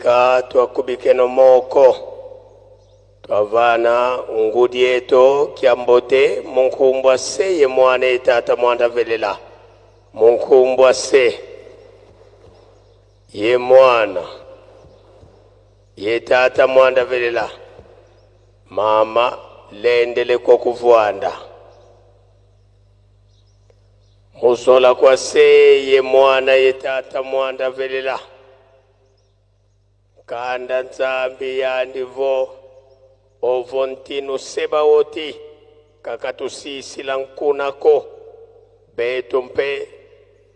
Bika twakubikeno moko twavana ngudi eto kyambote munkumbwa se ye mwana ye tata mwanda velela munkumbwa se ye mwana ye tata mwanda velela mama lendele kokuvwanda Muzola kwa se ye mwana ye tata mwanda velela kanda nzambi yandi vo ovo ntinu sebaoti kakatusisila nkunako betu mpe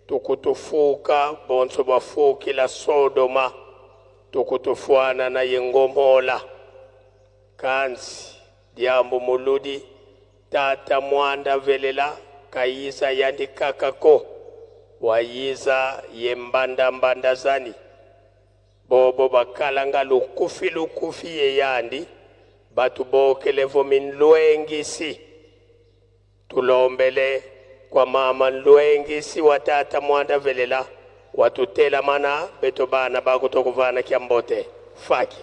tukutufuka bonso bafukila Sodoma tukutufuana na ye Ngomola kansi diambu muludi Tata mwanda velela kayiza yandi kaka ko wayiza ye mbanda mbanda zani bobo bakalanga lukufi lukufi ye yandi batu bokelevo minlwengisi tulombele kwa mama nlwengisi wa tata mwanda velela watutela mana beto bana bakutokuvana kya mbote faki.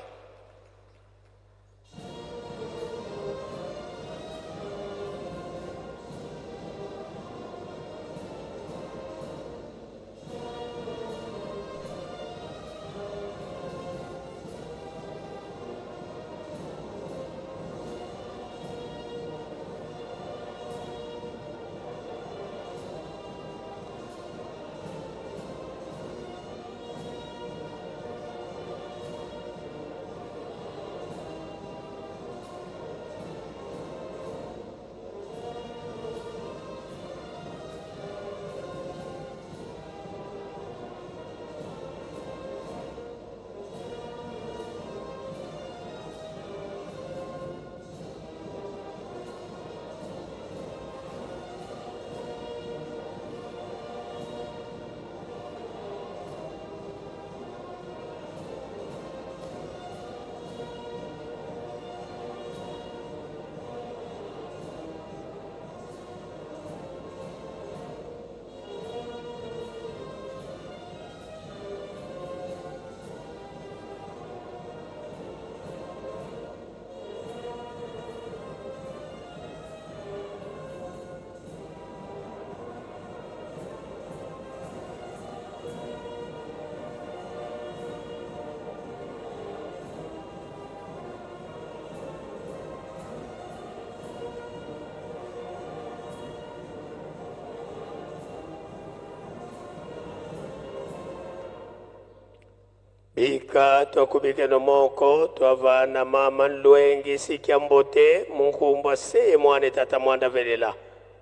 Bika twakubikeno moko twavana mama nlwengi sikya mbote munkumbwa se ye mwana tata mwanda velela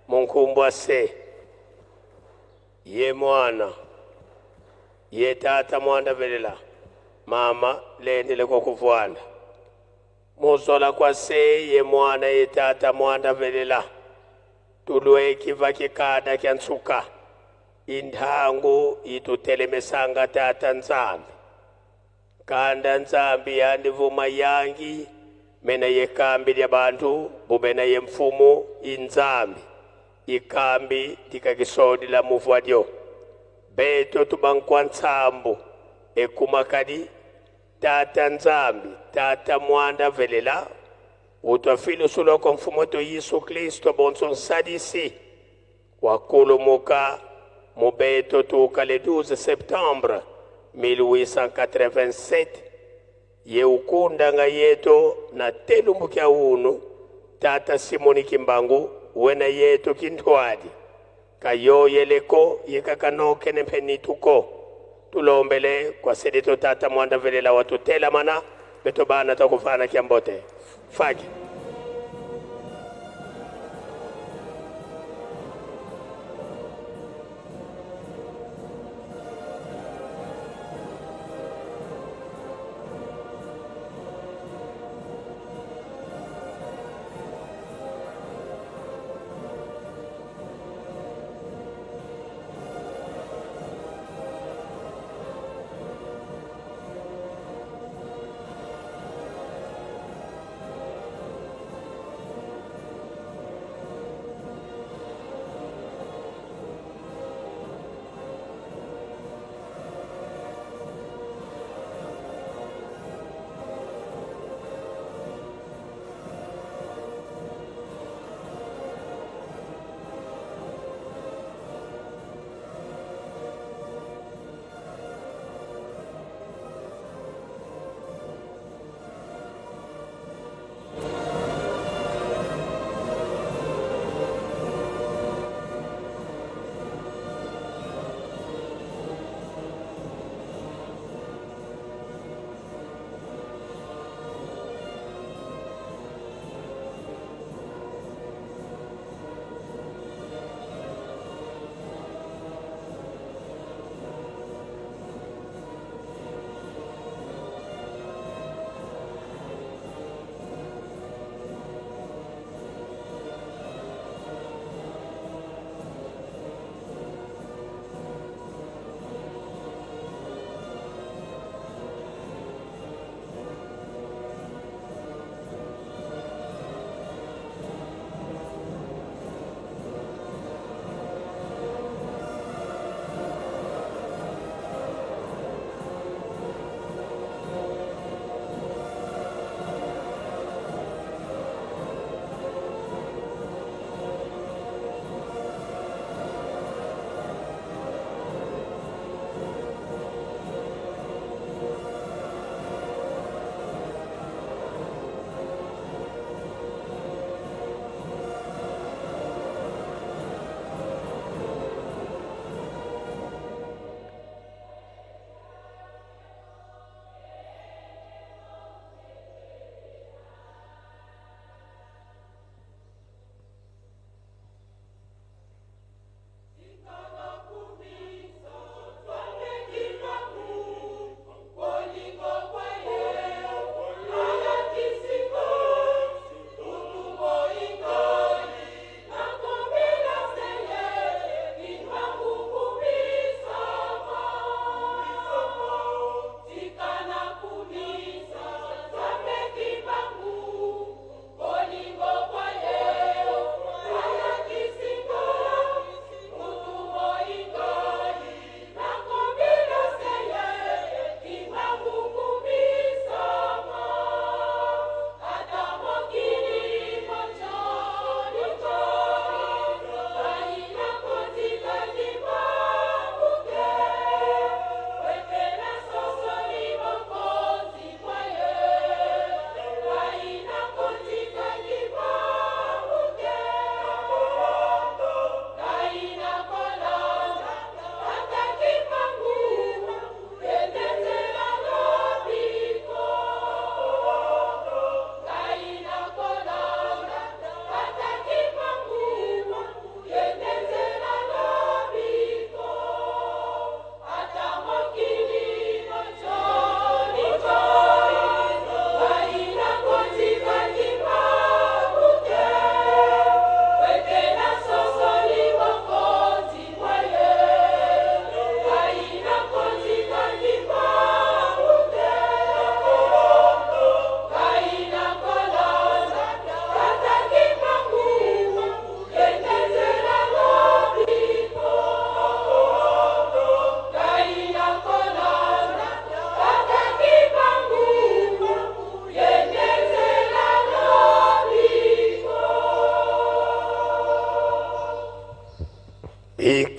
munkumbwa se ye mwana ye tata mwanda velela mama lendele kokuvwanda muzola kwa se ye mwana ye tata mwanda velela tulweki vakikada kya nsuka inthangu itutelemesanga tata nzambi kanda nzambi yandivuma yangi mena yekambi lya bantu bumena ye mfumu inzambi ikambi dikakisodi la muvwadyo beto tubankwa ntsambu ekumakadi tata nzambi tata mwanda velela utwafilusuloko mfumo to Yesu Kristo bonso nsadisi wakulumuka mubeto tuka le 12 septembre 1887 ye ukundanga yeto na telumbu kya unu tata Simoni Kimbangu wena yeto kintwadi kayoyeleko yekakanoke nempenituko tulombele kwa sedeto tata mwanda velela watutela mana beto bana takufana kyambote faki.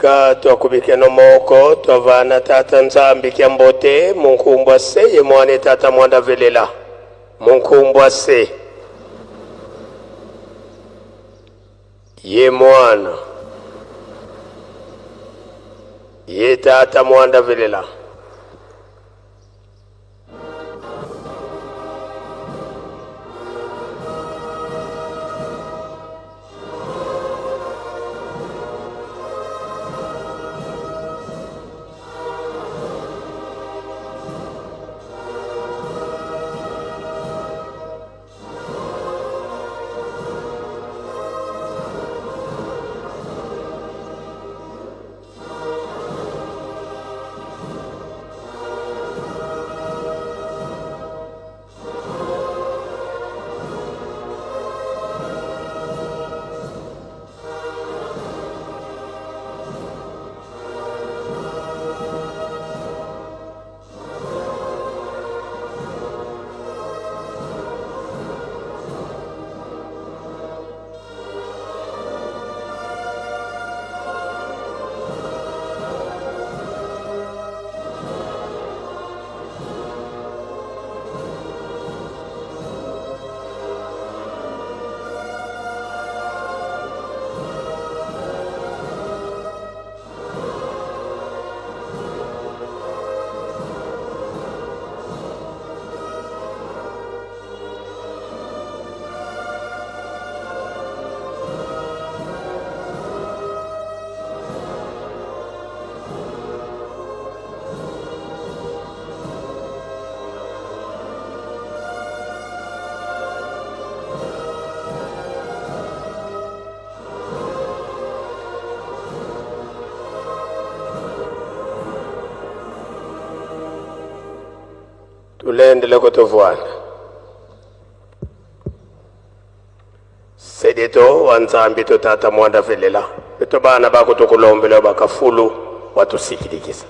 Bika twakubikeno moko twavana tata Nzambi kya mbote munkumbwa se ye mwane tata mwanda velela munkumbwa se ye mwana ye tata mwanda velela. Tulendele kutuvuana Sedeto wa Nzambi to tata mwanda velela beto bana bako tukulombela bakafulu watusikilikisa.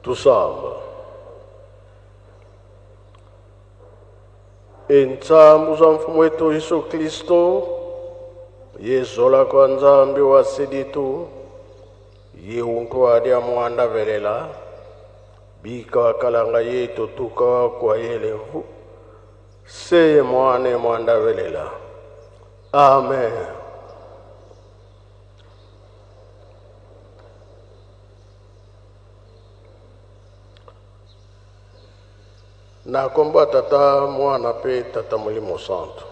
Tusamba. Entsambu za mfumu wetu Yesu Kristo yezola kwa Nzambi wa seditu yeuntu adia mwanda velela bika wakalanga yetu tuka kwa yelevu seye mwane mwanda velela. Amen. Na kombo ya Tata, Mwana mpe Tata Molimo Santu.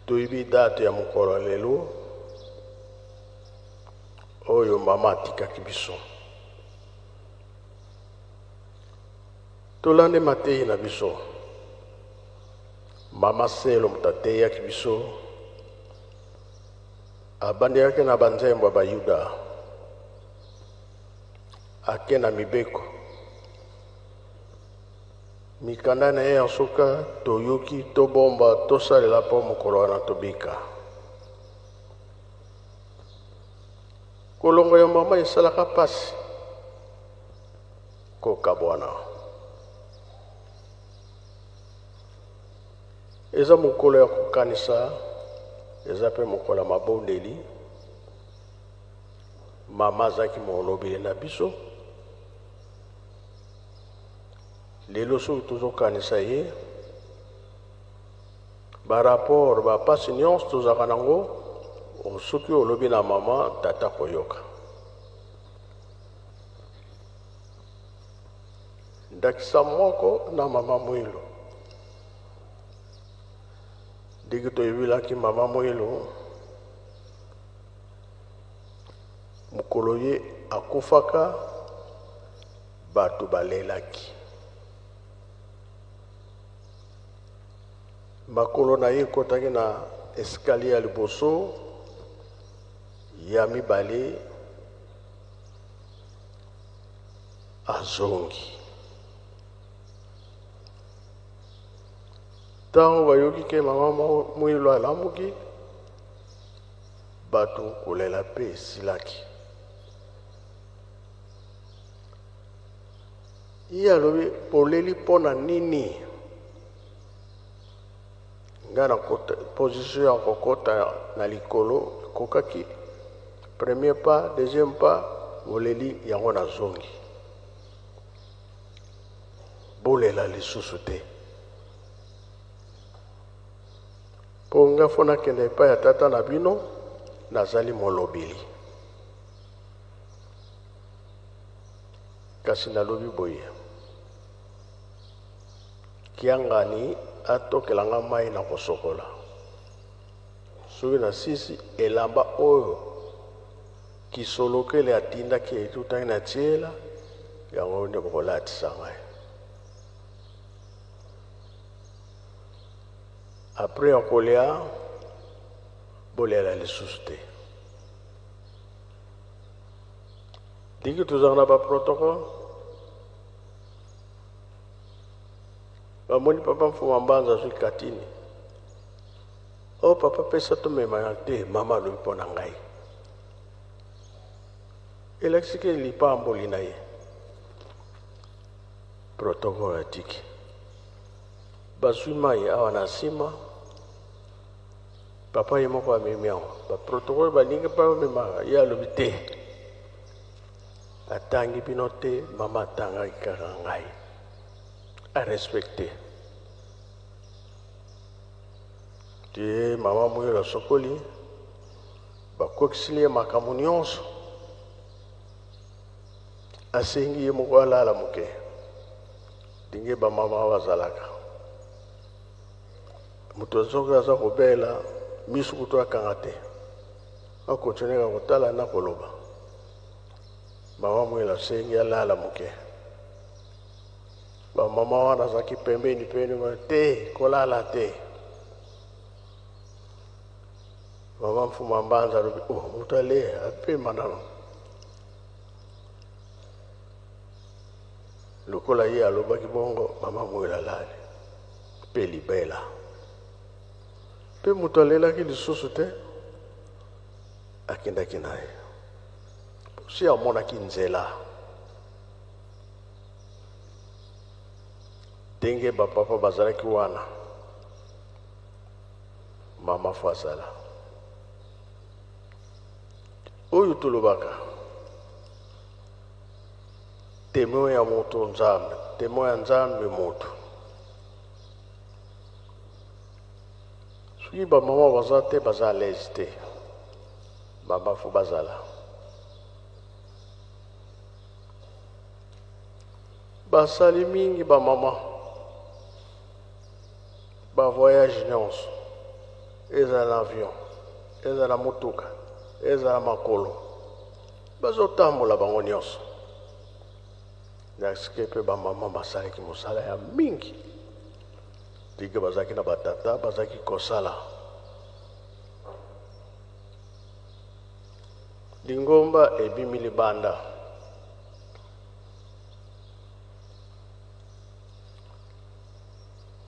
Toyebi date ya mokolo ya lelo oyo mama atikaki biso. Tolandi mateyi na biso. Mama Selo moto ateyaki biso, abandelaki na banzembo ya Bayuda, ake na mibeko. Mikanda na ye ya nsuka toyoki, tobomba, tosalela mpo mokolo wana tobika. Kolongo ya mama esalaka mpasi kokabwana. Eza mokolo ya kokanisa, eza mpe mokolo ya mabondeli. Mama azalaki molobeli na biso. Lelo soki tozokanisa ye, ba rapport, ba pasi nyonso tozalaka nango, soki olobi na mama, tata koyoka. Ndakisa moko na mama Mwilu. Ndenge toyebelaki mama Mwilu, mokolo ye akufaka, bato balelaki. Makolo na ye ekotaki na escalier ya liboso, ya mibale, azongi. Ntango bayoki ke mama Mwilu alamuki, bato kolela mpe esilaki. Ye alobi, boleli mpo na nini? Ngai na position ya kokota na likolo ekokaki premier pas, deuxième pas, boleli yango nazongi. Bolela lisusu te. Mpo ngai fo nakende epai ya tata na bino, nazali molobeli. Kasi nalobi boye, Kiangani atokela nga mai na kosokola. Soki nasisi elamba oyo kisolokele atindaki etutaki na tiela, yango nde bokolatisa ngai. Après ya kolia, bolela lisusu te. Ndenge tozalaka na ba protocole, bamoni papa Mfuma Mbanza azwi katini. Oh papa pesa tomema ya te, mama alobi mpo na ngai. Elakisi ke lipamboli na ye. Protocole atiki. Bazwi mai awa na nsima, papa ye moko amemi yango. Ba protocole balingi mpe bamema, ye alobi te. Atangi bino te, mama atangaki kaka ngai. A respecte. Te mama Mwilu asokoli, bakokisili ye makambo nyonso. Asengi ye moko alala moke. Ndenge ba mama bazalaka. Moto soki aza kobela, misu kutu akanga te. Akontinue kaka kotala na koloba. Mama Mwilu asengi alala moke. Ba mama wana azalaki pembeni pembeni, te kolala te. Mama Mfuma Mbanza alobi, oh, moto ale apema nano. Lokola ye alobaki bongo, mama Mwilu alali mpe libela. Mpe moto alelaki lisusu te, akendaki na ye. Si amonaki nzela ndenge bapapa bazalaki wana, mama fo azala. Oyo tolobaka temoin ya moto Nzambe, temoin ya Nzambe moto. Soki ba mama baza te, baza à l'aise te. Mama fo bazala. Basali mingi ba mama. Ba voyage nyonso, ezala na avion, ezala na motuka, ezala makolo, bazotambola bango nyonso. Nasike mpe ba mama basalaki mosala ya mingi. Ndenge bazalaki na batata, bazalaki kosala. Lingomba ebimi libanda.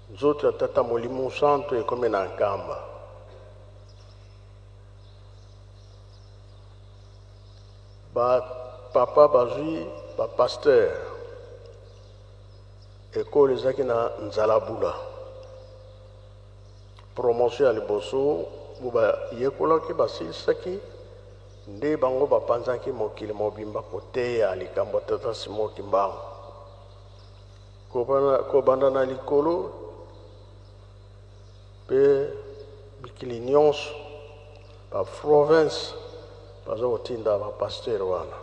Nzoto ya Tata Molimo Santo ekomi na Nkamba. Ba papa bazwi ba pasteur. Ekolo ezalaki na nzala bula. Promotion ya liboso bo bayekolaki basilisaki nde bango bapanzaki mokili mobimba koteya likambo ya Tata Simon Kimbangu. Kobanda na likolo mpe mikili nyonso, ba province baza kotinda ba pasteur wana.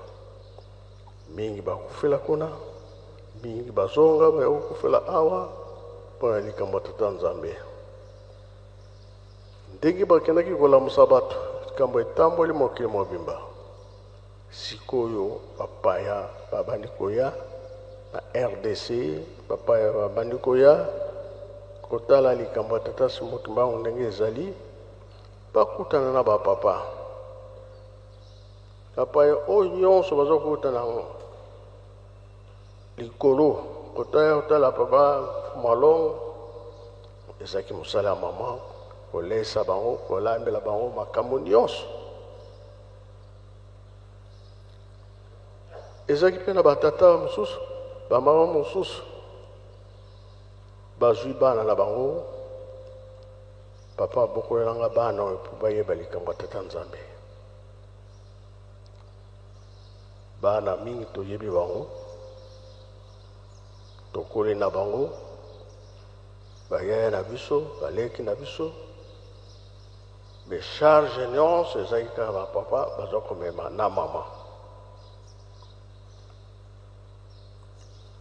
Mingi bakufela kuna, mingi bazonga baya kokufela awa mpo na likambo ya Tata Nzambe. Ndenge bakendaki kolamusa bato, likambo etamboli mokili mobimba. Sikoyo bapaya babandi koya na RDC, bapaya babandi koya kotala likambo ya Tata Simon Kimbangu ndenge ezali, bakutana na bapapa. Bapaya oyo nyonso baza kokutana likolo kotala kotala papa Malongo, ezalaki mosala ya mama kolesa bango, kolambela bango makambo nyonso. Ezalaki mpe na batata mosusu, bamama mosusu bazwi bana na bango, papa abokolelanga bana oyo mpo bayeba likambo ya Tata Nzambe. Bana mingi toyebi bango, tokoli na bango, bayaya na biso, baleki na biso. Mais charge nyonso ezalaki kaka ba papa baza komema na mama.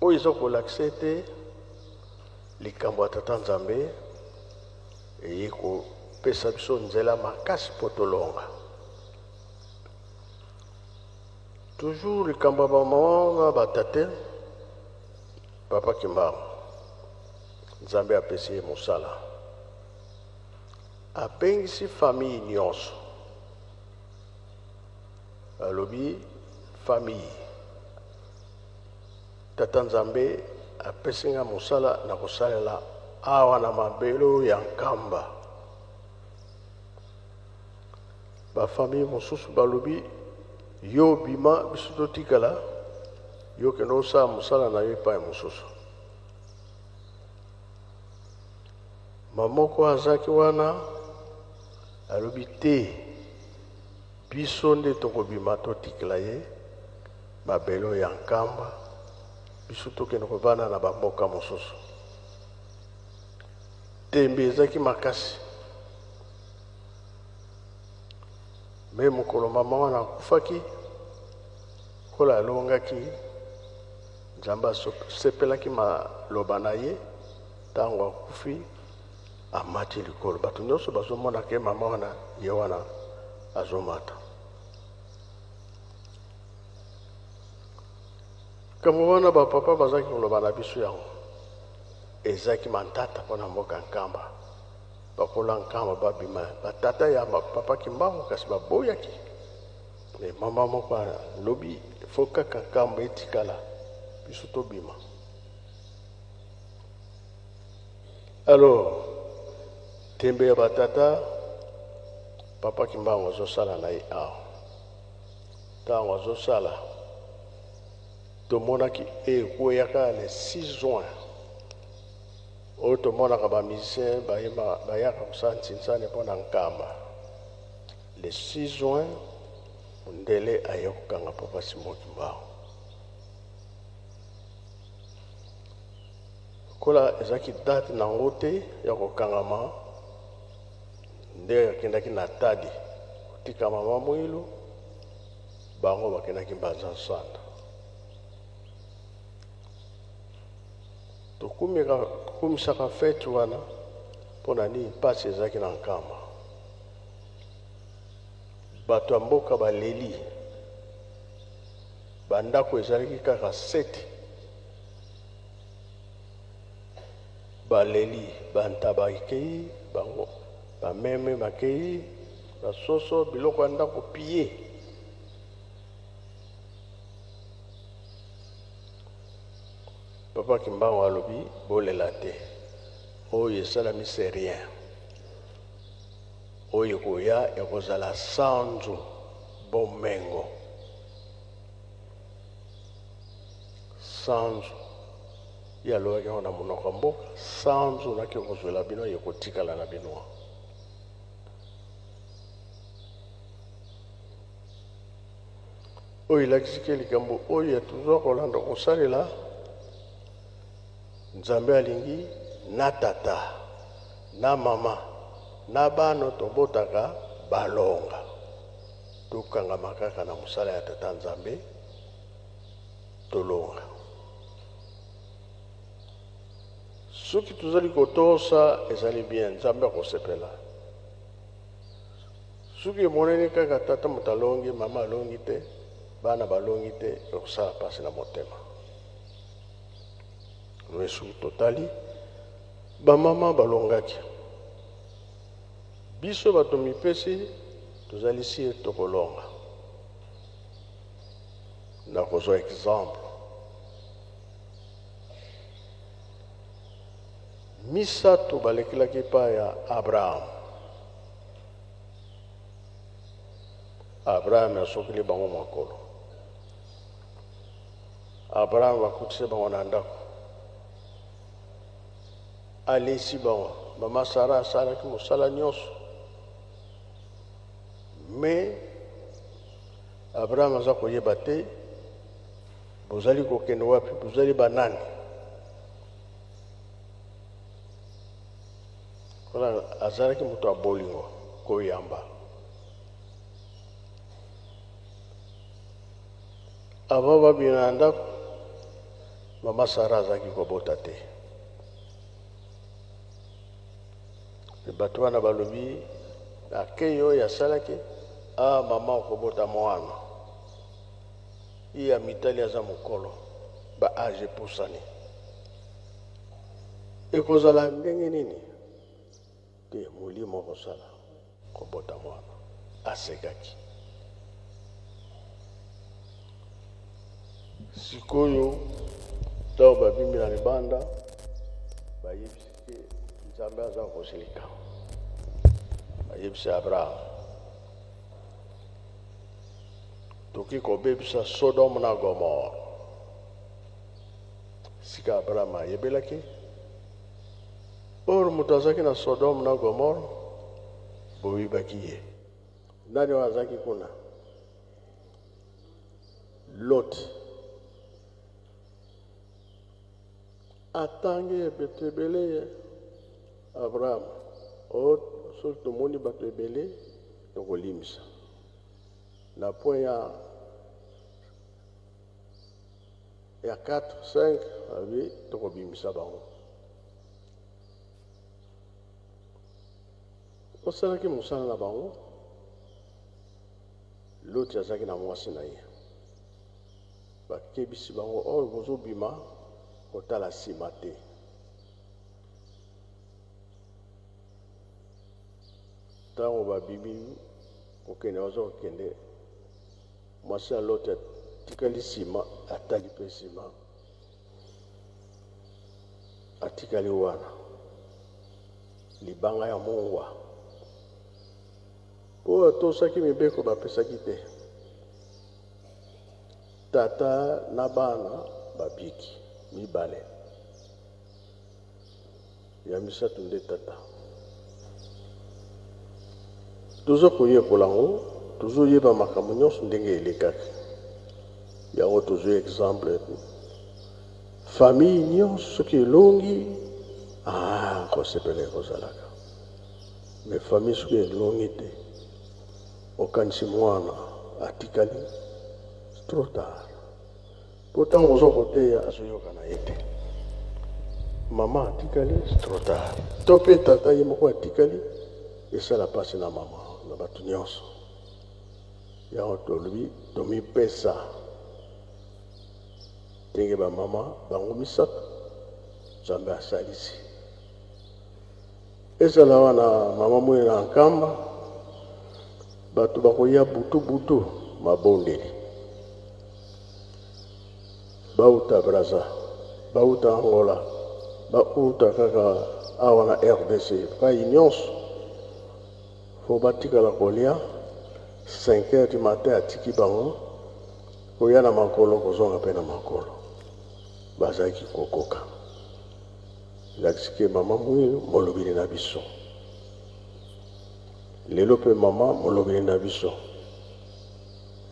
Oyo eza kolakisa ete likambo ya Tata Nzambe eye kopesa biso nzela makasi mpo tolonga. Toujours likambo ya bamama na batate, Papa Kimbangu Nzambe apesi ye mosala. Abengisi famille nionso. Alobi famille, Tata Nzambe apesi nga mosala na kosalela awa na mabele oyo ya Nkamba. Ba famille mosusu balobi yo bima biso totikala, yo kende osala mosala na yo epai mosusu. Ma moko azaki wana alobi te biso nde tokobima totikela ye mabele oyo ya Nkamba, biso tokende kovanda na bamboka mosusu. Tembe ezaki makasi. Me mokolo mama wana akufaki, lokola alongaki, Nzambe asepelaki maloba na ye. Tango akufi, amati likolo. Bato nyonso bazomona ke mama wana ye wana azomata. Kambo wana ba papa bazaki koloba na biso yango ezaki mantata mpo na mboka Nkamba. Bakola Nkamba babima batata ya papa Kimbangu, kasi baboyaki. Me mama moko alobi fo kaka Nkamba etikala biso tobima. Alors tembe ya batata, papa Kimbangu azosala na ye awa. Ntango azosala tomonaki ekweyaka le 6 juin oyo tomonaka ba musiciens bayaka kosala ntsinsani mpo na Nkamba. Le 6 juin mundele aye kokanga papa Simon Kimbangu. Lokola ezalaki date na yango te ya kokangama, nde akendaki na Tadi kotika mama Muilu, bango bakendaki Mbanza Nsanda. Tokumisaka fete wana mpo na nini? Mpasi ezalaki na Nkamba, bato ya mboka baleli, bandako ezalaki kaka sete. Baleli, bantaba ekei, bango bameme bakei, basoso, biloko ya ndako pille. Papa Kimbangu alobi bolela te, oyo esalami c'est rien, oyo ekoya ekozala sanzu bomengo. Sanzu ye alobaki yango na monoko ya mboka, sanzu nake kozwela bino ye kotikala na bino. Oyo elakisi ke likambo oyo ya tozwa kolanda kosalela Nzambe alingi na tata na mama na bana tobotaka balonga. Tokangama kaka na mosala ya tata Nzambe, tolonga. Soki tozali kotosa ezali bien, Nzambe akosepela. Soki emonani kaka tata moto alongi, mama alongi te, bana balongi te, ekosala mpasi na motema. Mais soki totali bamama balongaki, biso bato mipesi tozali sire tokolonga. Nakozwa exemple misato balekelaki epai ya Abraham. Abraham asokeli bango makolo. Abraham akutisi bango na ndako, alesi bango. Mama Sara asalaki mosala nyonso, me Abraham aza koyeba te bozali kokende wapi, bozali banani. Wana azalaki moto ya bolingo koyamba. Avant babima na ndako, mama Sara azalaki kobota te. Me bato wana balobi akei oyo asalaki, ah mama okobota mwana. Ye amitali aza mokolo, ba age epusani. Ekozala ndenge nini? Te, molimo akosala kobota mwana. Asekaki. Sikoyo ntango babimi na libanda, bayebisi te Nzambe aza kosilika. Bayebisi Abraham, toki kobebisa Sodome na Gomore. Sika Abraham ayebelaki or moto azalaki na Sodome na Gomore, boyebaki ye. Nani oyo azalaki kuna? Lot. Atangi bato ebele ye Abraham. O soki tomoni bato ebele tokolimisa. Na point ya 4 5 abi tokobimisa bango. Osalaki mosala na bango. Loti azalaki na mwasi na ye. Bakebisi bango, oyo bozobima kotala nsima te. Ntango babimi kokende, baza kokende, mwasi ya Loti atikali nsima, atali mpe nsima, atikali wana libanga ya mongwa mpo atosaki mibeko bapesaki te. Tata na bana babiki mibale, ya misato nde tata. Toza koyekola yango, tozoyeba makambo nyonso ndenge elekaki yango. Tozwi exemple, famille nyonso soki elongi, ah, kosepela ekozalaka. Me famille soki elongi te, okanisi mwana atikali, trop tard. Po ntango oza koteya azoyoka na ye te, mama atikali, trop tard. To mpe tata ye moko atikali, esala mpasi na mama na bato nyonso. Yango tolobi tomipesa ndenge bamama bango misato Nzambe asalisi. Ezala wana mama moye na Nkamba, bato bakoya butu butu mabondeli, bauta Braza, bauta Angola, bauta kaka awa na RDC, pai nyonso fo batikala kolia 5 heures du matin, atiki bango koya na makolo, kozonga mpe na makolo, bazalaki kokoka. Elakisi ke mama Mwilu molobeli na biso lelo, mpe mama molobeli na biso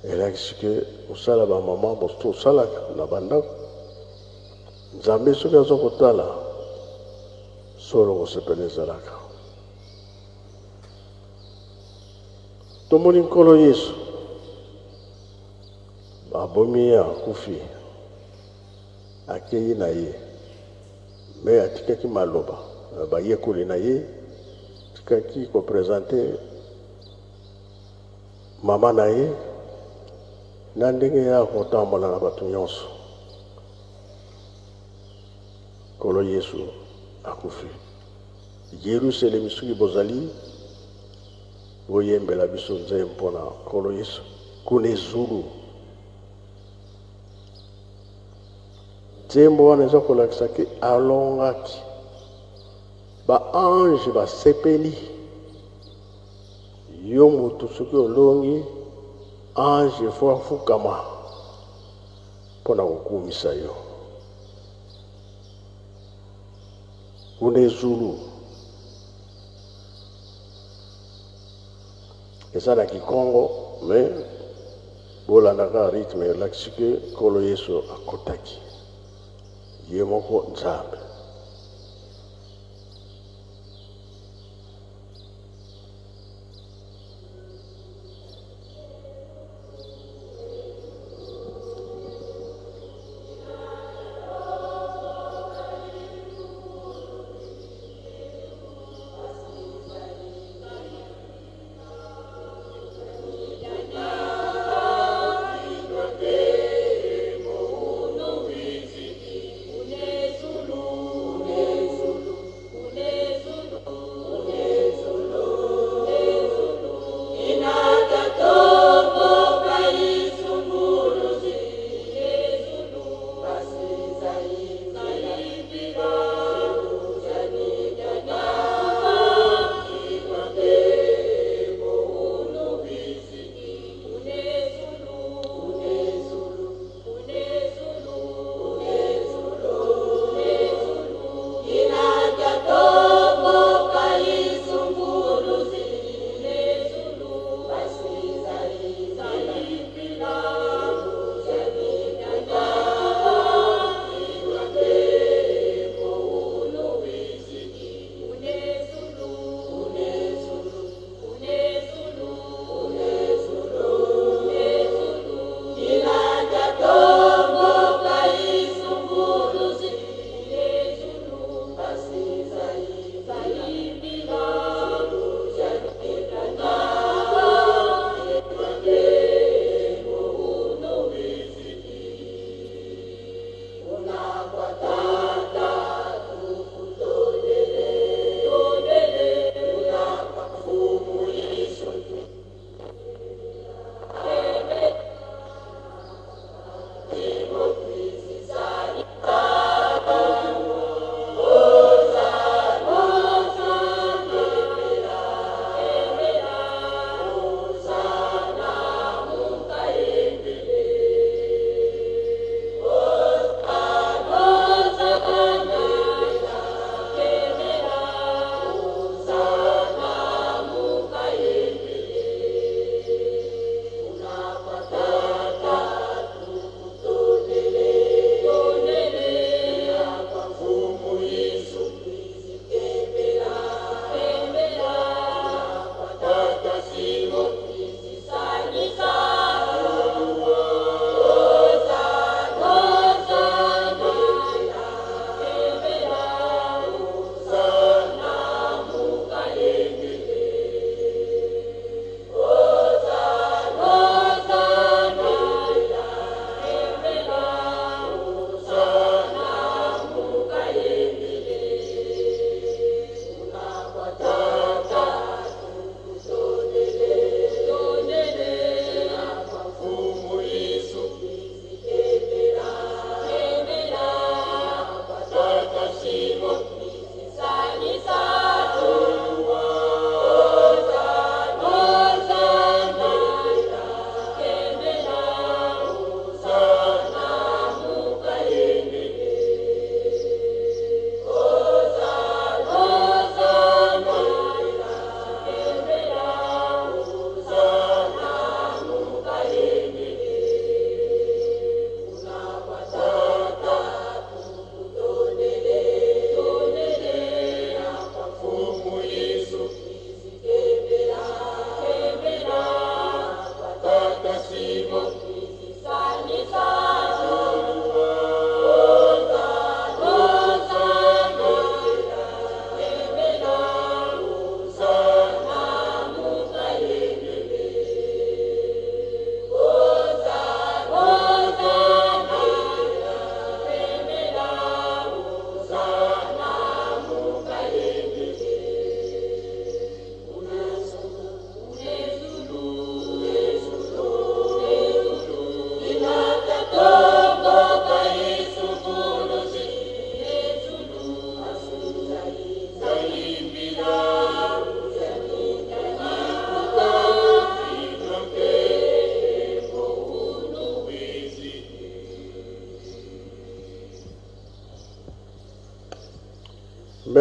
elakisi ke kosala bamama tosalaka na bandako. Nzambe soki aza kotala solo kosepela ezalaka. Tomoni Nkolo Yesu babomi ye, akufi, akei na ye, me atikaki maloba na bayekoli na ye, atikaki kopresente mama na ye na ndenge ya kotambola na bato nyonso. Nkolo Yesu akufi. Yerusalemi, soki bozali, boyembela biso nzembo mpo na Nkolo Yesu kuna ezulu. Nzembo wana eza kolakisa ke alongaki, ba ange basepeli. Yo moto soki olongi, ange fo afukama mpo na kokumisa yo. Kuna ezulu eza na kikongo, me bolandaka rythme elakisi ke Nkolo Yesu akotaki ye moko Nzambe.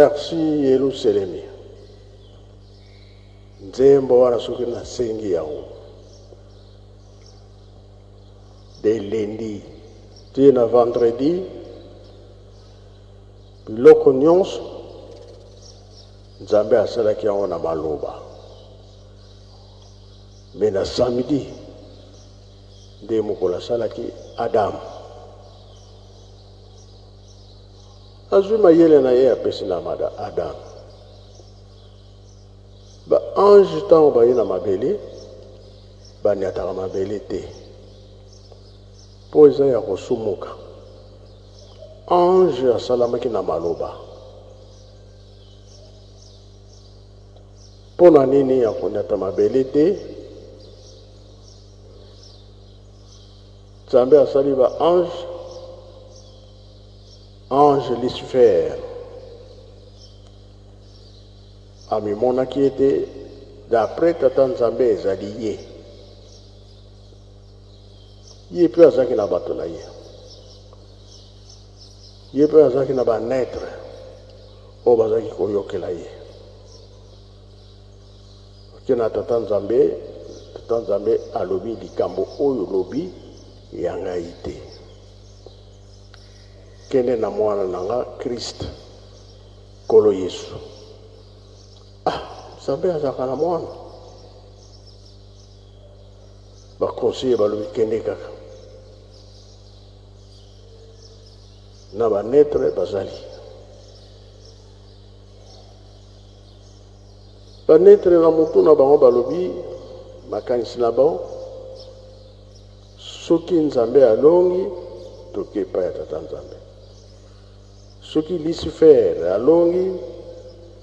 Merci Yelusalemi. Nzembo wana soki nasengi yango de lundi ti na vendredi, biloko nyonso Nzambe asalaki yango na maloba, me na samedi nde mokolo asalaki Adam. Azwi mayele na ye apesi na Adam. Ba ange ntango baye na mabele banyataka mabele te mpo eza ya kosumuka. Ange asalamaki na maloba. Mpo na nini ya konyata mabele te? Nzambe asali ba ange, ange Lucifer amimonaki ete d'après tata Nzambe ezali ye. Ye mpe azalaki na bato na ye, ye mpe azalaki na banetre oyo bazalaki koyokela ye. Oke na tata Nzambe, tata Nzambe alobi likambo oyo olobi ya ngai te, kende na mwana na nga Christ Nkolo Yesu. Ah, Nzambe azalaka na mwana. Baconseiller balobi kende kaka na banetre bazali banetre na motu na bango balobi makanisi na bango soki Nzambe alongi toke epai ya tata Nzambe, soki Lucifer alongi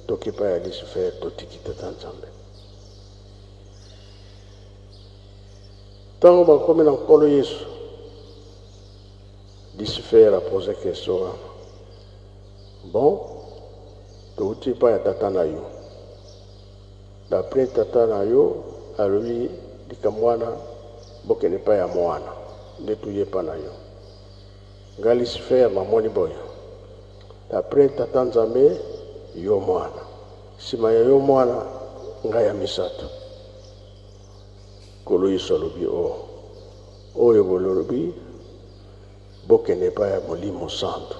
toke epai ya Lucifer, totiki tata Nzambe. Ntango bakomi na Nkolo Yesu, Lucifer apose question wana: bon, touti epai ya tata na yo, d'après tata na yo alobi likambo wana, bokende epai ya mwana nde toye epai na yo. Nga Lucifer namoni boyo, d'après tata Nzambe yo mwana, nsima ya yo mwana ngai ya misato. Nkolo Yesu alobi o oyo bolobi bokende epai ya Molimo Santu.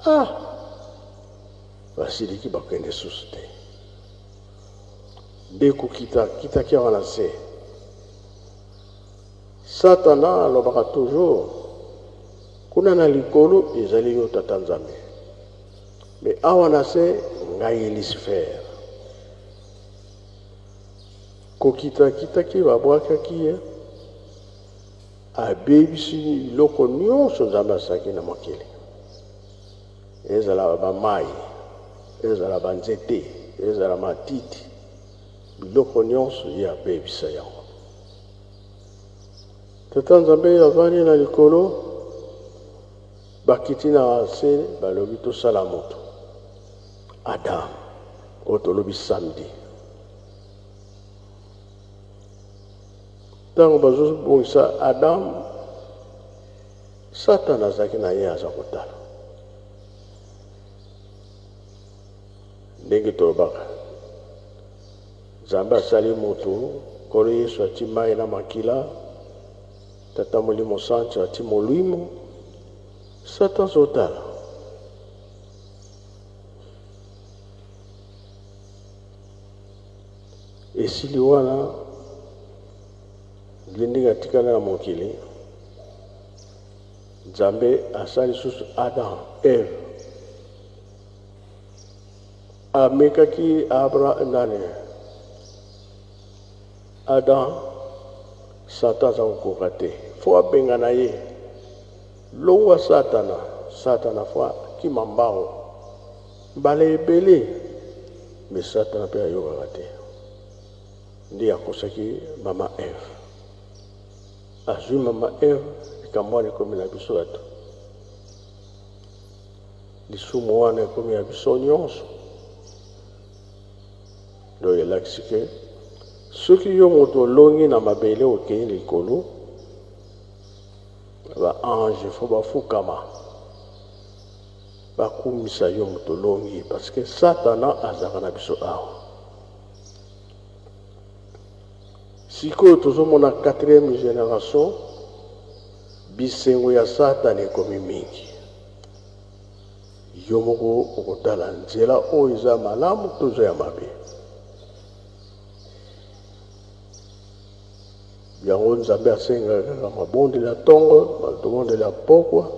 Ah, basiliki bakende susu te, nde kokita kitaki awa na se. Satana alobaka toujours kuna na likolo ezali yo tata Nzambe, me awa na se ngai Lucifer. Kokita kitaki babwakaki ye, abebisi biloko nyonso Nzambe asalaki na mokili, ezala bamai, ezala banzete, ezala matiti, biloko nyonso ye abebisa yango. Tata Nzambe avandi na likolo, bakiti na se, balobi tosala moto Adam, oyo tolobi samedi. Ntango bazobongisa Adam, Satana azalaki na ye aza kotala. Ndenge tolobaka, Nzambe asali moto, Nkolo Yesu ati mai na makila, Tata Molimo Santu ati molimo, Satan azotala. Esili wana nde ndenge atikala na mokili. Nzambe asali lisusu Adam, Eve. Amekaki Abra nani Adam, Satan aza kokoka te, fo abengana ye. Longwa Satana, Satana fo akima mbango mbala ebele, me Satana mpe ayokaka te. Nde akosaki mama Eve, azwi mama Eve, likambo wana ekomi na biso bato, lisumu wana ekomi ya biso nyonso. Donc elakisi ke soki yo moto olongi na mabele okei likolo, ba ange fo bafukama. Bakumisa yo moto olongi, parce que Satana azalaka na biso awa. Sikoyo tozomona quatrième génération, bisengo ya Satana ekomi mingi. Yo moko okotala nzela oyo eza malamu to eza ya mabe. Yango Nzambe asengaka kaka mabondeli ya ntongo, mabondeli ya pokwa.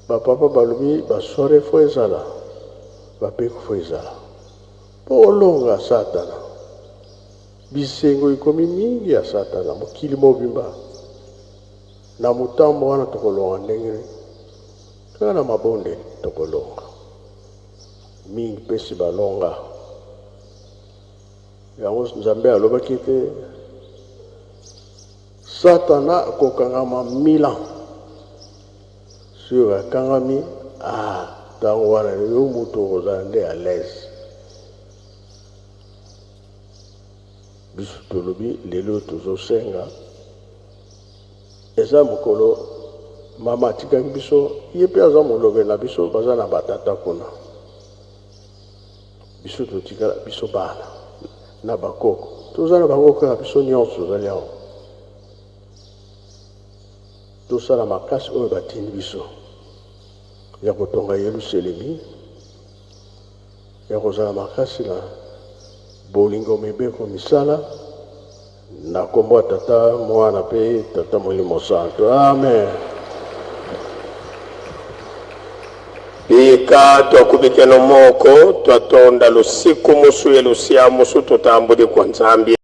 Bapapa balobi basoiree fo ezala, bapeko fo ezala mpo olonga Satana. Bisengo ekomi mingi ya Satana mokili mobimba. Na motambo wana tokolonga ndenge nini? Kaka na mabondeli tokolonga mingi mpe si balonga. Yango Nzambe alobaki ete Satana akokangama mille ans. Sur akangami, ah, ntango wana yo moto okozala nde à l'aise. Biso tolobi lelo tozosenga, eza mokolo mama atikaki biso, ye mpe aza molobeli na biso, baza na batata kuna. Biso totikala biso bana na bakoko, toza na bango kaka biso nyonso tozali awa. Tosala makasi oyo batindi biso ya kotonga Yelusalemi, ya kozala makasi na bolingo, mibeko, misala, na nkombo ya Tata, Mwana mpe Tata Molimo Santo. Amen. Bika twakubikeno moko twatonda lusiku musu ye lusia musu tutambudi kwa Nzambi.